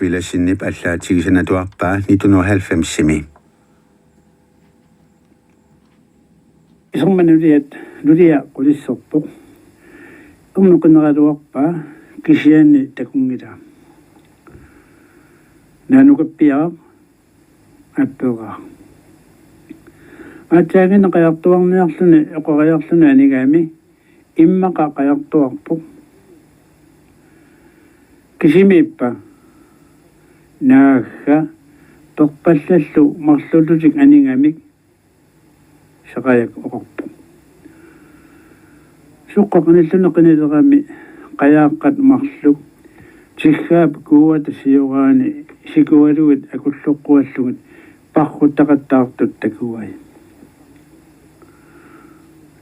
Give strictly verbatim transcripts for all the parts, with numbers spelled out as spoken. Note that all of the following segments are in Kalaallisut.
Villadsenip allaatigisaq atuarpaa nitten hundrede og halvfemsimi. Isermannut nulia, nulia qulisserpoq. Erneqineraluarpaa kisianni takunngilaa. Naanukappiaq apperaa. Aatsaannguaq qajartuarniarluni oqariarluni anigami immaqa qajartuarpoq. Kisimiippa? Naagga, perpallallu marlullutik anigamik, Saqajak oqarpoq. Soqqaq qanilluni qinilerami qajaaqqat marluk tiggaap kuuata sioraani sikualuit akulloqquallugit parruttaqattaartut takuai.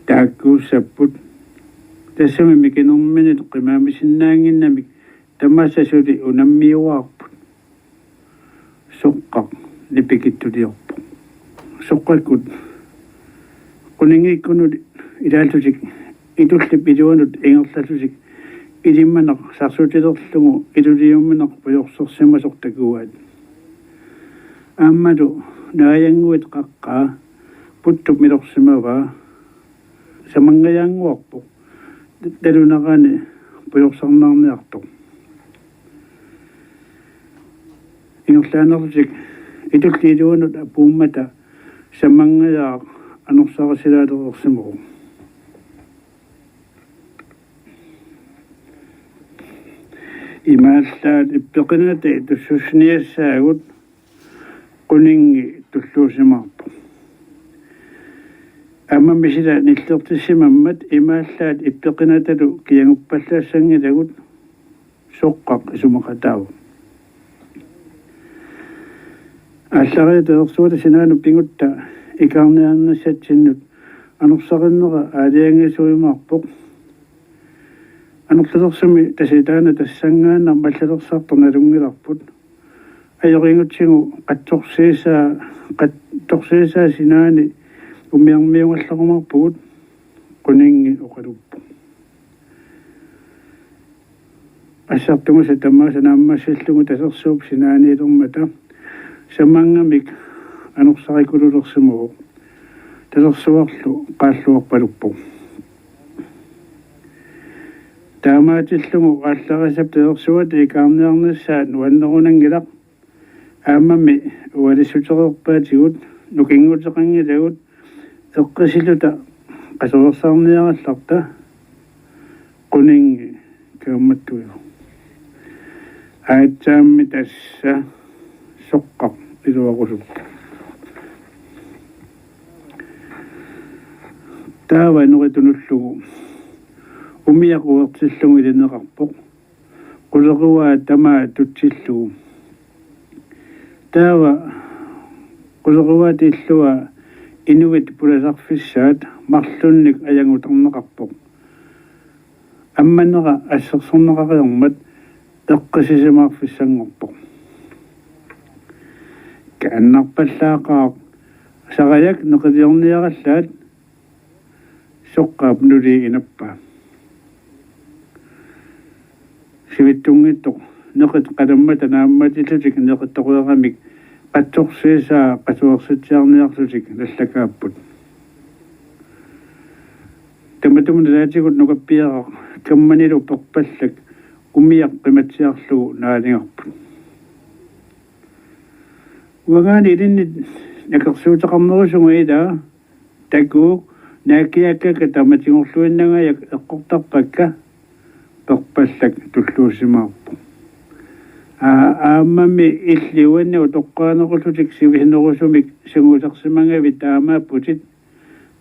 Taakkuussapput. Tassami mikinerminit qimaamisinnaannginnamik tamaasa suli unammiuaarput. Soqqaq nipikitsuliorpoq. Soqqakkut Quninngiikkunut ilaallutik Itullip iluanut ingerlallutik ilimmaneq sarsutilerlugu iluliumineq pujorsersimasoq takuaat. Aammalu naajannguit qaqqaa puttup milorsimavaa samanngajaannguarpoq. Talunerani pujorsarnaarniartoq. Ingerlaannarlutik Itullip iluanut apuummata samanngajaaq anorsarissilaalersimavoq. Imaallaat ippeqinata tussussiniassaagut. Quninngi tulluusimaarpoq. Aammami sila nillertissimammat imaallaat ippeqinatalu kiaguppallaassanngilaagut. Soqqaq isumaqataavoq. Aallariat tasersuata sinaanut pigutta ikaarniarnissatsinnut anorsarinnera aalajangiisuujumaarpoq. Anortalersumi tasitaana tassanngaannaq mallalersartoq nalunngilarput. Ajorigutsigu qatsorsiisaa, qatsorsiisaa sinaani umiarmiugallarumaarpugut. Quninngi oqaluppoq. Assartugasat tamaasa naammassillugu tasersuup sinaaniilermata samanngamik anorsarikululersimavoq. Tasersuarlu qaalluarpaluppoq. Taamaatillugu aallarisap tasersuata ikaarniarnissaa nuannerunanngilaq. Aammami ualissutereerpaatigut nukinguteqanngilagut eqqisilluta qasuersaarniarallarta. Quninngi kaammattuivoq. Aatsaammi tassa Soqqaq iluarusuppoq. Taava nuri tunullugu umiaq uertillugu ilineqarpoq. Quleruaa tamaat tutsillugu. Taava quleruaata illua inuit pulasarfissaat marlunnik ajagutarneqarpoq. Ammanera assersorneqareermat eqqissisimaarfissanngorpoq. Kaannarpallaaqaaq, Saqajak neqiliorniarallaat. Soqqaap nulii inappaa. Sivitsunngitsoq neqit qalammata naammatillutik neqittoreeramik qatsorsiisaa qasuersitsiarniarlutik nallakaapput. Tamatuma nalaatigut Nukappiaraq kammanilu Perpallak umiaq qimatsiarlugu naaligarput. Uangaana ilinnit nakersuuteqarnerusunga ilaa, takuuk, naakkiakkakka tamatigorluinnangajak eqqortarpakka, Perpallak tulluusimaarpoq. Aa, aammami illit uannut utoqqaanerullutik sivisunerusumik sungiusarsimagavit taamaapputit,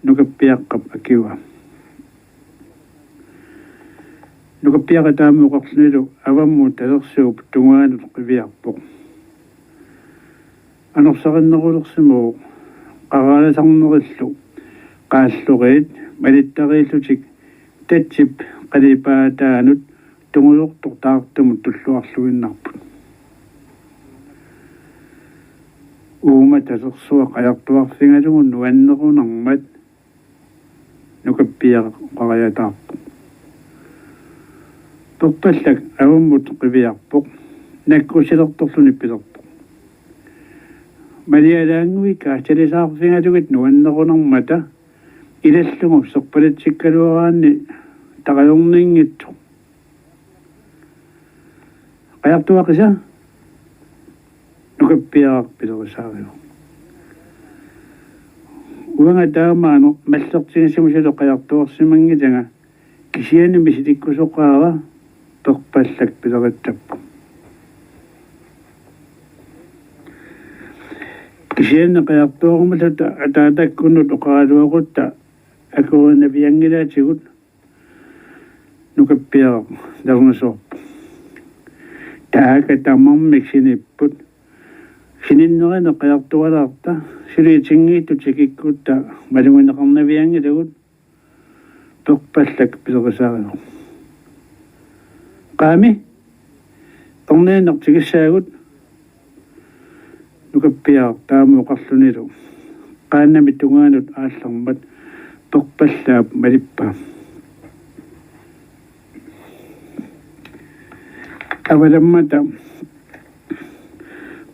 Nukappiaqqap akiva. Nukappiaraq taama oqarlunilu avammut tasersuup tungaanut qiviarpoq. Anorsarinnerulersimavoq qaraalasarnerillu qaalloriit malittariillutik tatsip qalipaataanut tungujortoq taartumut tulluarluinnarput. Uuma tasersuaq qajartuarfigalugu nuannerunarmat Nukappiaraq oqariataarpoq. Perpallak avammut qiviarpoq. nakkusilertorluni pilerpoq: Malialaannguit kaasalisaarfigalugit nuannerunarmata ilallugu serpalitsikkaluaraanni tarajorninngitsoq. Qajartuaqisa? Nukappiaraq pilerisaarivoq. Uanga taamaanu mallertigisimasalu qajartuarsimanngilanga, kisianni misilikkusoqaara, Perpallak pileritsappoq. Kisianni qajartuarumalluta ataatakkunnut oqaraluaqutta akuerinavianngilaatigut, Nukappiaraq nalornisoorpoq. Taaka tamarmik sinipput. Sininnerani qajartualaarta, suli itinngitsunik tikikkutta malugineqarnavianngilagut, Perpallak pilerisaarivoq. Qaami, erniinnaq tikissaagut. Nukappiaraq taama oqarlunilu qaannamit tungaanut aallarmat Perpallaap malippaa. Avalammata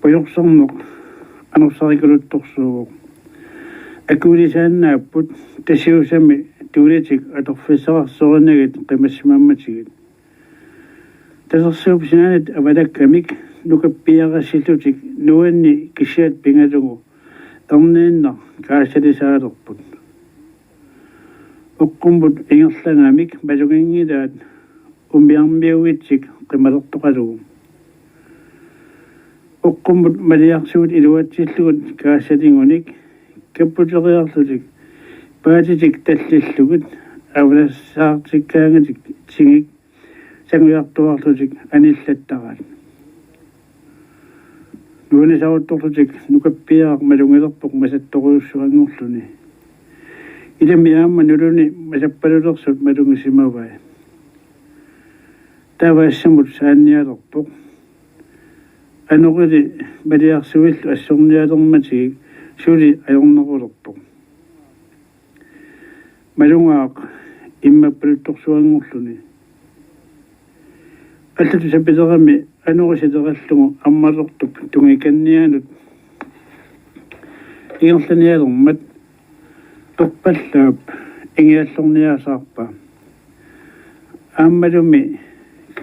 pujorserneq anorsaarikuluttorsuuvoq. Akulisaannaapput, tasiusami tuulitik atorfissaqarsorinagit qimassimammatigit. Tasersuup sinaanit avalakkamik nukappiarasillutik nuanni kisiat pingalugu erniinnaq kaasalisaalerput. Oqqummut ingerlagamik maluginngilaat umiarmiuitsik qimalertoqalugu. Oqqummut maliarsuit iluatsillugit kaasalinngunik kapputeriarlutik paatitik tallillugit avalassaartikkaangatik tigik sangujartuarlutik anillattaraat. Nuannisaaruttorlutik nukappiaraq malugilerpoq masattorujussuanngorluni. Ilami aamma nuluni masappalulersut malugisimavai. Taava assamut saannialerpoq. Anorili maliarsuillu assornialermatigik suli ajornerulerpoq. Malugaaq immappaluttorsuanngorluni. Allatut sapilerami anori silerallugu ammalortup tungikannianut ingerlanialermat Perpallaap ingiallorniaasaarpaa. Aammalumi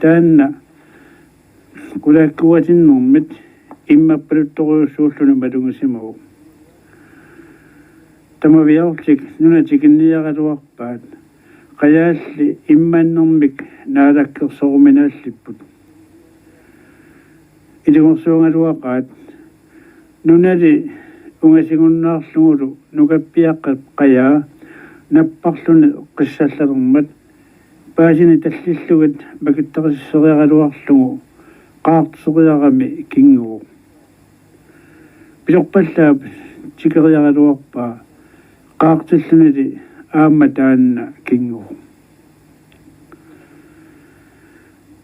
taanna qulaakkuatinnermit immappaluttorujussuulluni malugisimavoq. Tamaviaarlutik nunat tikinniaraluarpaat, qajaalli immannermik naalakkersoruminaallipput. Ilungersuugaluaqaat, nunali ungasigunnaarlugulu nukappiaqqap qajaa napparluni qissallalermat paasini tallillugit makittarisisseriaraluarlugu qaartiseriarami kinguvoq. Pisorpallaap tikeriaraluarpaa qaartillunili aamma taanna kinguvoq.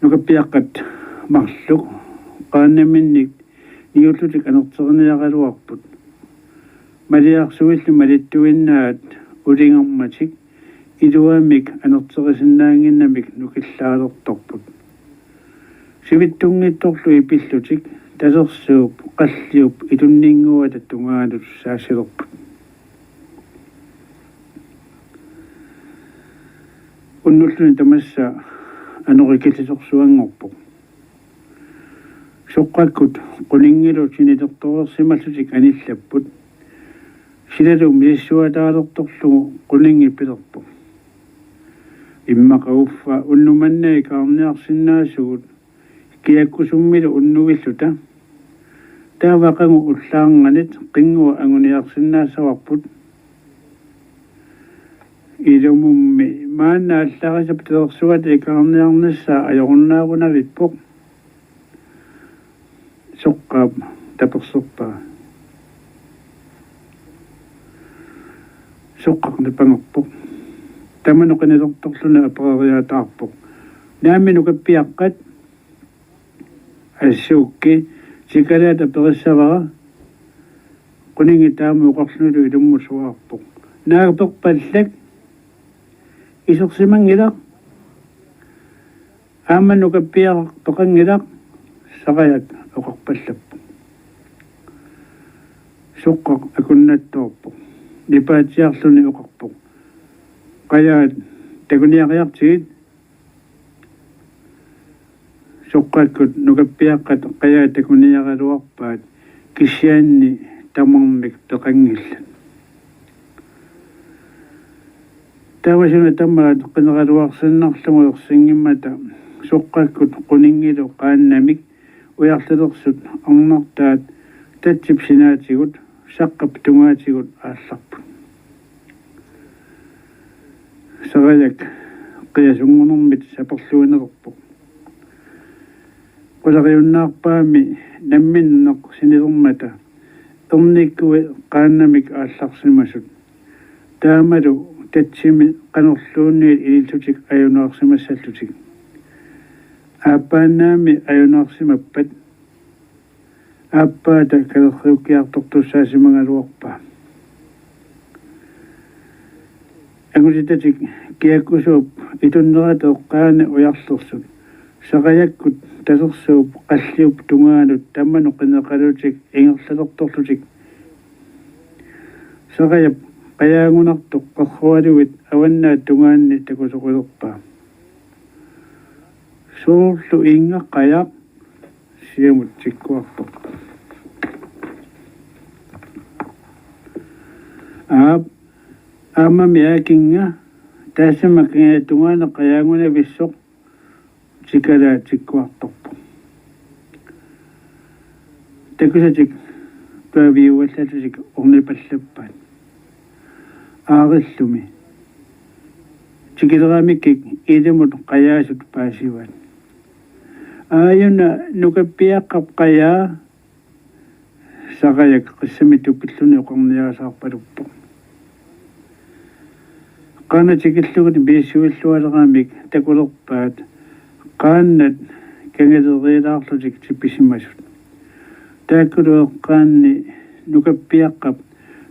Nukappiaqqat marluk qaannaminnik niullutik anerteriniaraluarput. Maliarsuillu malittuinnaat ulingermatik iluamik anerterisinnaannginnamik nukillaalertorput. Sivitsunngitsorlu ipillutik Tasersuup qalliup itunninnguata tungaanut saasilerput. Unnulluni tamassa anori killisorsuanngorpoq. Soqqakkut Quningilu sinilertoreersimallutik anillapput. Silalu misissuataalertorlugu Quningi pilerpoq: Immaqa uffa unnuk manna ikaarniarsinnaasugut, kiakkusummilu unnuilluta. Taava aqagu ullaarnganit qinngua anguniarsinnaassavarput. Ilumummi maanna allarisap tasersuata ikaarniarnissaa ajorunnaarunavippoq. Soqqaap taperserpaa? Soqqaq nipangerpoq. Tamanut qinilertorluni apereriataarpoq: Naammi nukappiaqqat? Assuukki, tikalaat aperissavara. Quningi taama oqarlunilu ilummut suaarpoq: Naak Perpallak? Isersimanngilaq. Aamma nukappiaraq peqanngilaq. Saqajak oqarpallappoq: Soqqaq akunnattoorpoq. Nipaatsiarluni oqarpoq: Qajaat takuniariartigit. Soqqakkut nukappiaqqat qajaat takuniaraluarpaat, kisianni tamarmik peqanngillat. Taava suna tamaat qineraluarsinnarlugu ersinngimmata Soqqakkut quninngilu qaannamik ujarlilersut arnartaat tatsip sinaatigut Saqqap tungaatigut aallarput. Saqajak qiasunngunermit saperluineqarpoq. Qulariunnaarpaami namminneq sinilermata ernikkui qaannamik aallarsimasut. Taamalu tatsimi qanorluunniit ilillutik ajunaarsimassallutik. Aappaannaami ajunaarsimappat aappaata kalerriukkiartortussaasimagaluarpaa. Angutitatik kiakkusuup itunnerata eqqaani ujarlersut Saqajakkut tasersuup qalliup tungaanut tamanut qineqalutik ingerlalertorlutik. Saqajap qajaagunartoq qerrualuit avannaat tungaanni takusoqilerpaa. Soorlu inga qajaq, siamut tikkuartorpoq. Aap, aammami aakinnga, taassuma kingata tungaanut qajaagunavissoq, tikalaat tikkuartorpoq. Takusatik tuaviuallattutik ornipallappaat. Aarillumi. Tikileramikkik ilumut qajaasut paasivaat. Aajuna nukappiaqqap qajaa, Saqajak qissamit tupilluni oqarniarasaarpaluppoq. Qaannat tikillugit misissuillualeramik takulerpaat qaannat kangaleriilaarlutik tipisimasut. Taakkulu eqqaanni nukappiaqqap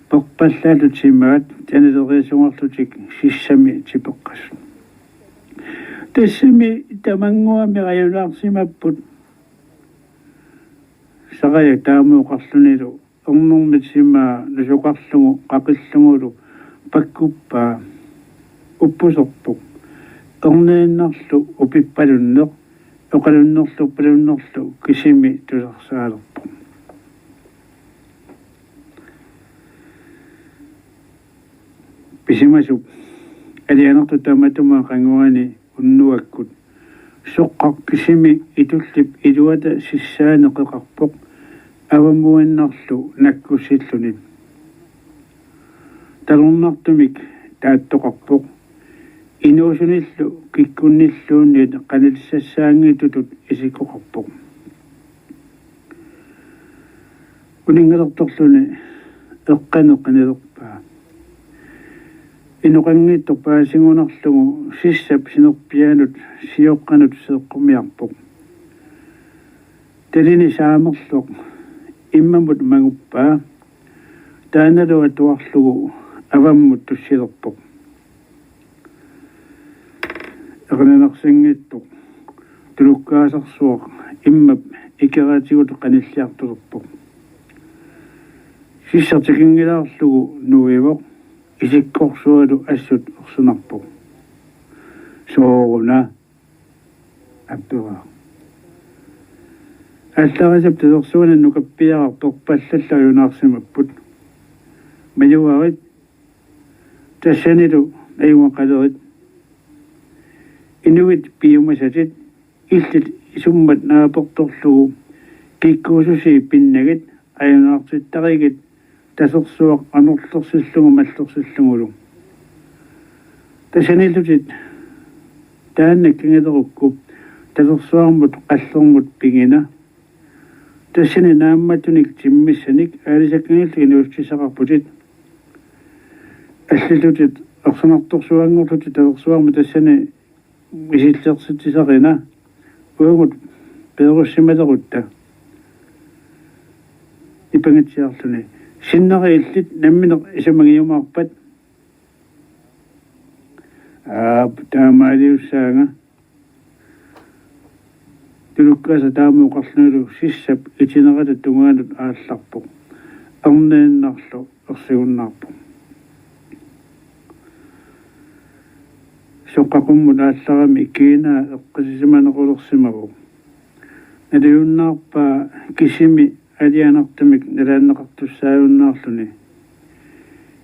perpallaallu timaat tanileriisungarlutik sissami tipeqqasut. Tassami tamannguami ajunaarsimapput. Saqajak taama oqarlunilu ernermit simaa nusoqarlugu qaqillugulu pakkuppaa, uppuserpoq. Erniinnarlu upippalunneq, oqalunnerluppalunnerlu kisimi tusarsaalerpoq. Pisimasup alianartut tamatuma qanguani unnuakkut Soqqaq kisimi itullip iluata sissaani qeqarpoq avammuinnarlu nakkussilluni. Talornartumik taattoqarpoq. Inuusunillu kikkunnilluunniit qanillisassaanngitsutut isikkoqarpoq. Uninngalertorluni eqqaneq qinilerpaa. Inoqanngitsoq paasigunarlugu sissap sinerpianut sioqqanut seeqqumiarpoq. Talini saamerloq immamut manguppaa. Taannalu atuarlugu avammut tussilerpoq. Erinanarsinngitsoq tulukkaasarsuaq immap ikeraatigut qanilliartulerpoq. Sissaq tikinngilaarlugu nuivoq, isikkorsualu assut ersinarpoq. Sooruna? Apperaa. Allarisap tasersuanut nukappiaraq perpallallu ajunaarsimapput. Majuarit, tassanilu najugaqalerit. Inuit piumasatit illit isummat naapertorlugu kikkuususii pinnagit ajunaartittarigit tasersuaq anorlersillugu mallersillugulu. Tassaniillutit taanna kangalerukku tasersuarmut qallermut pigina. Tassani naammatunik timmissanik aalisakkanillu inuussutissaqarputit. Allillutit ersinartorsuanngorlutit tasersuarmut tassani misillersitsisarina. Uagut peerussimalerutta. Nipangatsiarluni: Sinnera illit nammineq isumagiumaarpat? Aap, taamaaliussaanga. Tulukkaasaq taama oqarlunilu sissap itinerata tungaanut aallarpoq. Erniinnarlu ersigunnaarpoq. Soqaqummut aallarami kiinaa eqqissisimanerulersimavoq. Nalunngilarpaa kisimi alianartumik nalaanneqartussaajunnaarluni.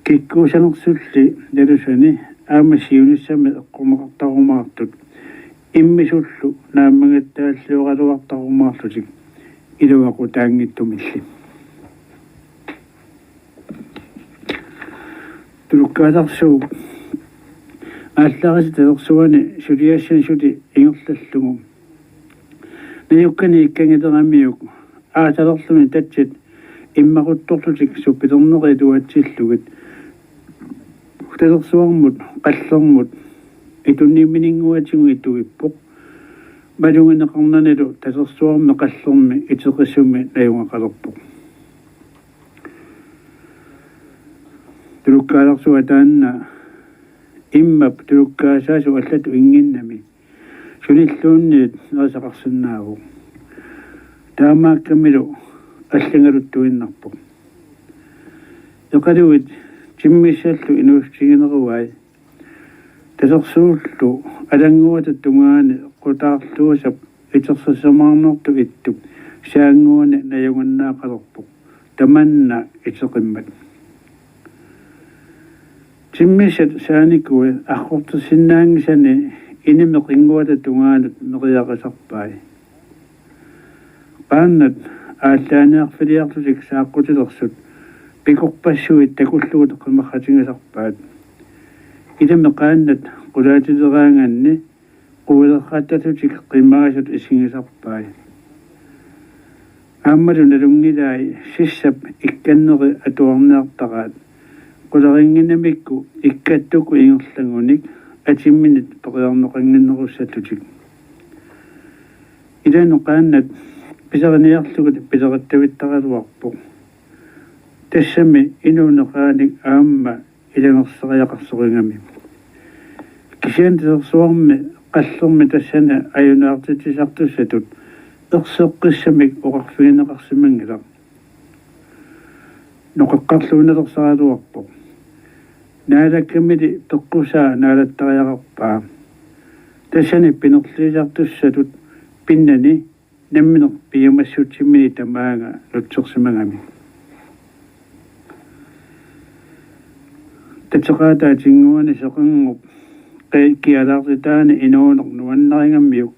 Kikkuusanersulli nalusani aamma siunissami eqqorneqartarumaartut immisullu naammagittaalluaraluartarumaarlutik iluaqutaanngitsumilli. Tulukkaasarsuup aallarisi tasersuani suliassani suli ingerlallugu. Najukkani ikkangileramiuk aasalerluni tatsat immaquttorlutik suppilernerit iluatsillugit tasersuarmut qallermut itunnimminnguatigut ituippoq. Malugineqarnanilu tasersuarmi qallermi iteqisumi najugaqalerpoq. Tulukkaasarsuaq taanna immap tulukkaasaasoq allatut innginnami sunilluunniit nerisaqarsinnaavoq. Taamaakkamilu allangaluttuinnarpoq. Eqaluit timmissallu inuussutigineruai tasersuullu alannguata tungaani qutaarluusap itersisimaarnertut ittup saannguani najugannaaqalerpoq tamanna iteqimmat. Timmissat saanikui arrortissinnaanngisani inimi qinnguata tungaanut meriarisarpai. Qaannat aallaaniarfiliarlutik saaqqutilersut pikorpassuit takullugit qimarratigisarpaat. Ilami qaannat qulaatileraanganni quilerrattalutik qimaasut isigisarpai. Aammalu nalunngilai sissap ikkanneri atuarniartaraat. Qularinnginnamikku ikkattukkut ingerlagunik atimminit periarneqannginnerussallutik. Ilami qaannat pisariniarlugit pilerittavittaraluarpoq. Tassami inuuneqaanik aamma ilanersariaqarsorigami. Kisianni tasersuarmi qallermi tassani ajunaartitsisartussatut erseqqissamik oqarfigineqarsimanngilaq. Noqaqqarluinnalersaraluarpoq. Naalakkamili peqqusaa naalattariaqarpaa. Tassani pinerliisartussatut pinnani nammineq piumassutsiminit tamaanga nutsersimagami. Tateqaataa tinnguani seqerngup qi-, kialaartitaani inuuneq nuannarigamiuk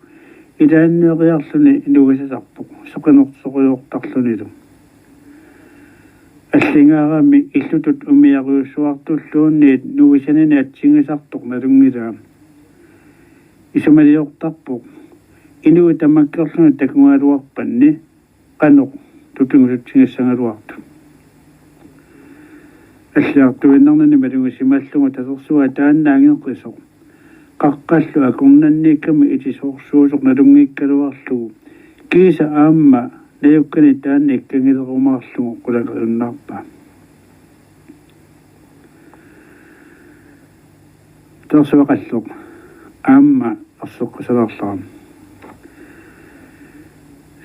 ilaanneeriarluni nuisasarpoq seqinersorujoortarlunilu. Allingaarami illutut umiarujussuartulluunniit nuisanini atsigisartoq nalunngilaa. Isumaliortarpoq inuit tamakkerluni takugaluarpanni qanoq tutigusutsigisagaluartut. Alliartuinnarnani malugisimallugu tasersuaq taanna angeqisoq qaqqallu akornanniikkami itisoorsuusoq nalunngikkaluarlugu kiisa aamma najukkani taanna ikkangilerumaarlugu qulakeriunnaarpaa. Tasersuaq qalleq aamma erseqqisalaarlara.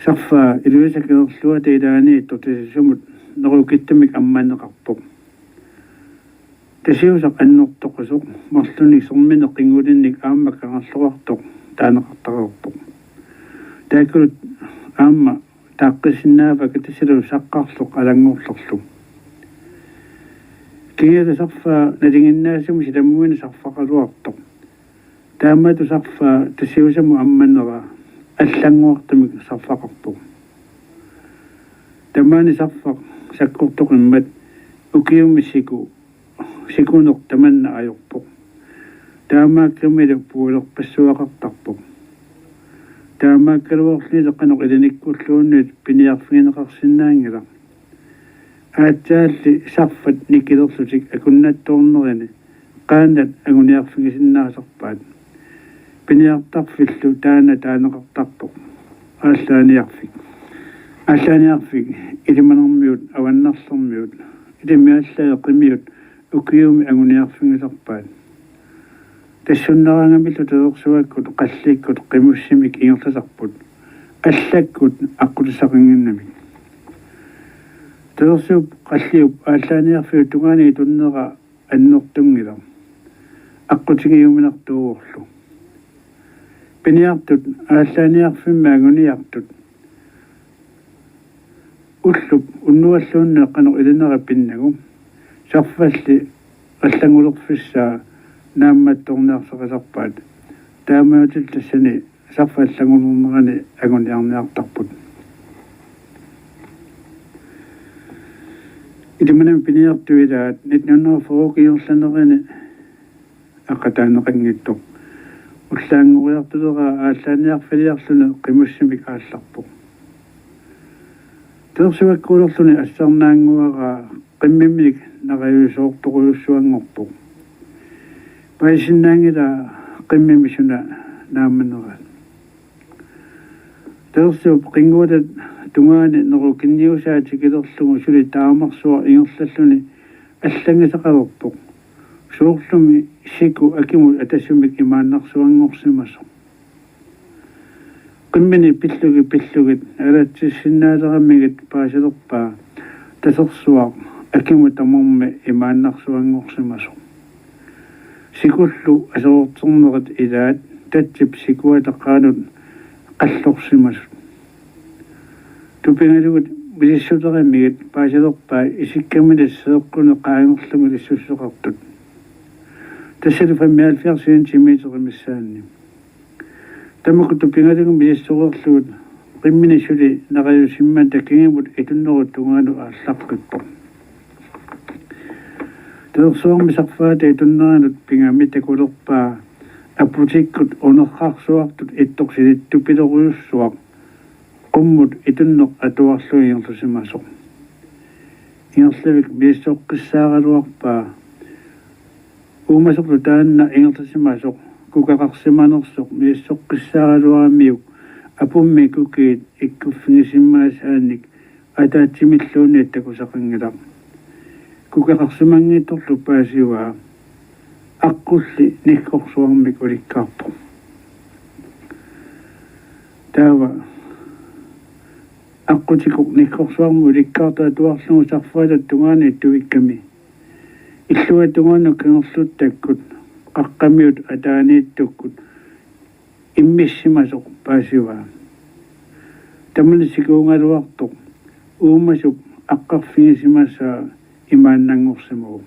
Sarfaa Ilulissat Kangerluata ilaani Tortisisumut nerukittumik ammanneqarpoq. Tasiusaq annertoqisoq marlunnik sermineq qinngulinnik aamma kangerluartoq taaneqartareerpoq. Taakkulu aamma taaqqisinnaavakka tassalu saqqarlu alanngorlerlu. Kingullerlu sarfaa nalinginnaasumik silammuineq sarfaqaluartoq. Taamatut sarfaa Tasiusamut ammanera allanngortumik sarfaqarpoq. Tamaani sarfaq sakkortoqimmat ukiumi siku sikuneq tamanna ajorpoq. Taamaakkamilu puilerpassuaqartarpoq. Taamaakkaluarlunilu qanoq ilinikkulluunniit piniarfigineqarsinnaanngilaq. Aatsaalli sarfat nikilerlutik akunnattoornerini qaannat anguniarfigisinnaasarpaat. Piniartarfillu taanna taaneqartarpoq Aallaaniarfik. Aallaaniarfik ilimanarmiut avannarlermiut ilami allaat qimiut ukiumi anguniarfigisarpaat. Tassunnaraangamillu tasersuakkut qallikkut qimussimik ingerlasarput. Allakkut aqqutissaqannginnamik. Tasersuup qalliup aallaaniarfiup tungaanut itunnera annertunngilaq. Aqqutigiuminartuuvorlu. Piniartut aallaaniarfimmi anguniartut. Ullup unnualluunniit qanoq ilinera pinnagu. Sarfalli allanngulerfissaa naammattorniarsaqisarpaat. Taamaattumik tassani sarfalli allanngulernerani anguniarniartarput. Ilimanami piniartut ilaat nitten hundrede og fyrre ingerlanerini aqqataaneqanngitsoq. Ullaanngoriartuleraa aallaaniarfiliarluni qimussimik aallarpoq. Tasersuakkuulerluni assarnaannguaraa qimmiminik narajusoortorujussuanngorpoq. Paasisinnaanngilaa qimmimi suna naammaneraat. Tasersuup qinnguata tungaani nerukinniusaa tikilerlugu suli taamarsuaq ingerlalluni allanngisaqalerpoq. Soorlumi siku akimut atasumik imaannarsuanngorsimasoq. Qimmini pillugit pillugit alatsissinnaaleramigit paasilerpaa tasersuaq akimut tamarmi imaannarsuanngorsimasoq. Sikullu aserorternerit ilaat tatsip sikuata qaanut qallorsimasut. Tupigalugit misissuleramigit paasilerpaa isikkaminit seeqqunik qaangerlugit ilissussuseqartut. Tassalu femoghalvfjerds centimeterit missaanni. Tamakku tupigalugit misissulereerlugit qimmini suli narajusimmata kingumut itunnerup tungaanut aallaqqippoq. Tasersuarmi sarfaata itunneranut pigami takulerpaa aputikkut unerrarsuartut ittorsilittupilerujussuaq qummut itunneq atuarlugu ingerlasimasoq. Ingerlavik misissoqqissaaraluarpaa. Uumasorlu taanna ingerlasimasoq kukaqarsimanersoq misissoqqissaaraluaramiuk apummi kukiit ikkuffigisimasaannik ataatsimilluunniit takusaqanngilaq. Kukaqarsimanngitsorlu paasivaa aqqulli niggorsuarmik ulikkaarpoq. Taava aqqutikoq niggorsuarmik ulikkaartoq atuarlugu sarfaatat tungaanut ittuvikkami. Illuatungaanut kangerluttakkut qaqqamiut ataaniittukkut immissimasoq paasivaa. Tamanna sikuugaluartoq uumasup aqqarfigisimasaa imaannanngorsimavoq.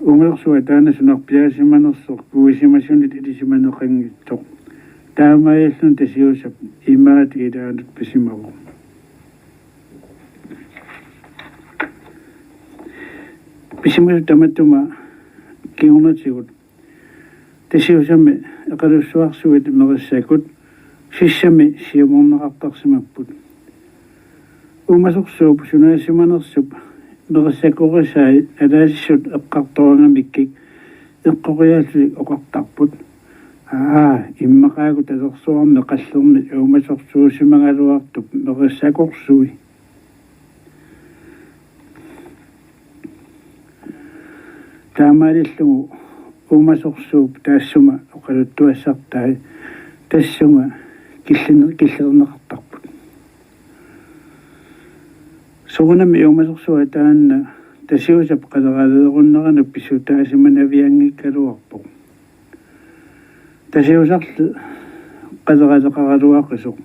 Uumasorsuaq taanna sunarpiaasimanersoq kuisimasunit ilisimaneqanngitsoq. Taamaalilluni Tasiusap imaat ilaanut pisimavoq. Pisimasut tamatuma kingornatigut Tasiusami eqalussuarsuit merissakut sissami siumorneqartarsimapput. Uumasorsuup sunaasimanersup merissakorisai nalaasissut eqqartorangamikkik eqqoriaallutik oqartarput: Aa, immaqaaku tasersuarmi qallermi uumasorsuusimagaluartup merissakorsui. Taamaalillugu uumasorsuup taassuma oqaluttuassartai tassunga killin-, killerinneqartarput. Soorunami uumasorsuaq taanna Tasiusap qaleraaleerunneranut pissutaasimanavianngikkaluarpoq. Tasiusarli qaleraaleqaraluaqisoq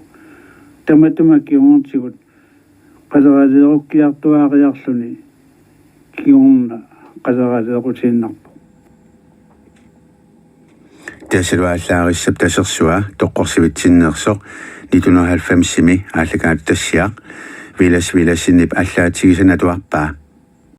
tamatuma kingornatigut qaleraaleerukkiartuaariarluni kingorna qaleraaleerutiinnarpoq. Tassalu Aallaarissap tasersua toqqorsivitsinneersoq nitten hundrede og halvfemsimi aallakaatitut tassiaq Villads Villadsenip allaatigisani atuarpaa.